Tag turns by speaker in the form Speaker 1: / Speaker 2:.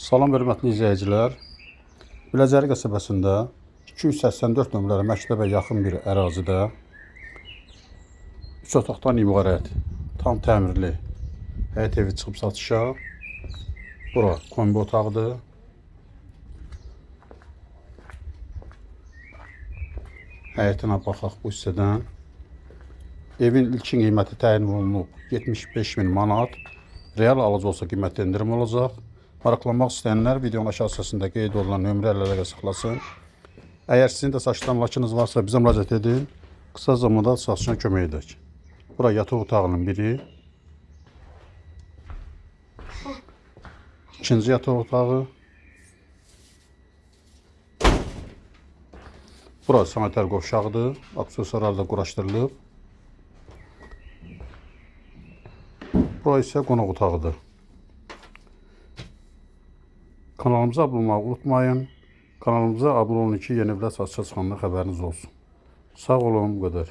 Speaker 1: Salam hörmətli izləyicilər. Biləcəri qəsəbəsində 284 nömrəli məktəbə yaxın bir ərazidə 3 otaqdan ibarət tam təmirli həyət evi çıxıb satışa. Bura kombi otağıdır. Həyətinə baxaq bu hissədən. Evin ilkin qiyməti təyin olunub 75 min manat. Real alıcı olsa qiymətdə endirim olacaq. Maraqlanmaq istəyənlər videonun aşağı hissəsində qeyd olunan nömrələrlə əlaqə saxlasın. Əgər sizin də satışda əmlakınız varsa bizə müraciət edin. Qısa zamanda satışına kömək edək. Bura yataq otağının biri. İkinci yataq otağı. Bura sanitar qovşağıdır. Aksesuarlar da quraşdırılıb. Bura isə qonaq otağıdır. Kanalımıza abunə olmağı unutmayın. Kanalımıza abunə olun ki, yeni vlog satışa çıxanda xəbəriniz olsun. Sağ olun, bu qədər.